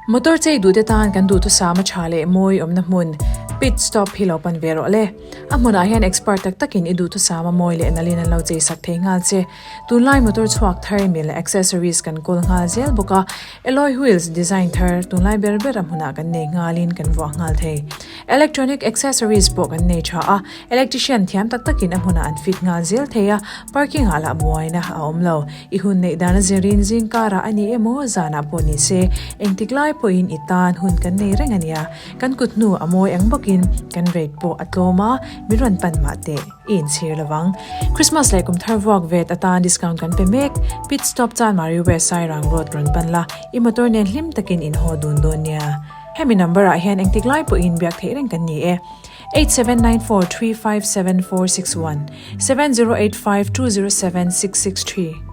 Motor chei duhte tan kan duhthusam a tha leh mawi awmna hmun, pit stop hi lo pan ve rawh le. A hmunah hian expert tak takin i duhthusam a mawi leh nalhin an lo chei sak thei nghal che. Tunlai motor chhuak thar mil accessories kan kawl nghal zel bawk a, alloy wheels design thar tunlai ber ber a hmunah kan nei nghalin kan vuah nghal thei. Electronic accessories pawh kan nei tha a, electrician thiam tak takin a hmunah an fit nghal zel thei a, parking ah lah buaina a awm lo. I hun neih dan a zirin zing karah a ni emaw zanah pawh ni se, engtik lai pawhin i tan hun kan nei reng a nia. Kan kut hnu a mawi ang bawkin kan rate pawh a tlawm a, min rawn pan mah teh i inchhir lovang. Christmas leh kum thar vuak vet atan discount kan pe mek. Pit stop Chanmari West Sairang Road rawn pan la, i motor nen hlim takin in haw dun dawn nia. Hemi number ah hian engtik lai pawhin biak theih reng kan ni e. 8794357461, 7085207663.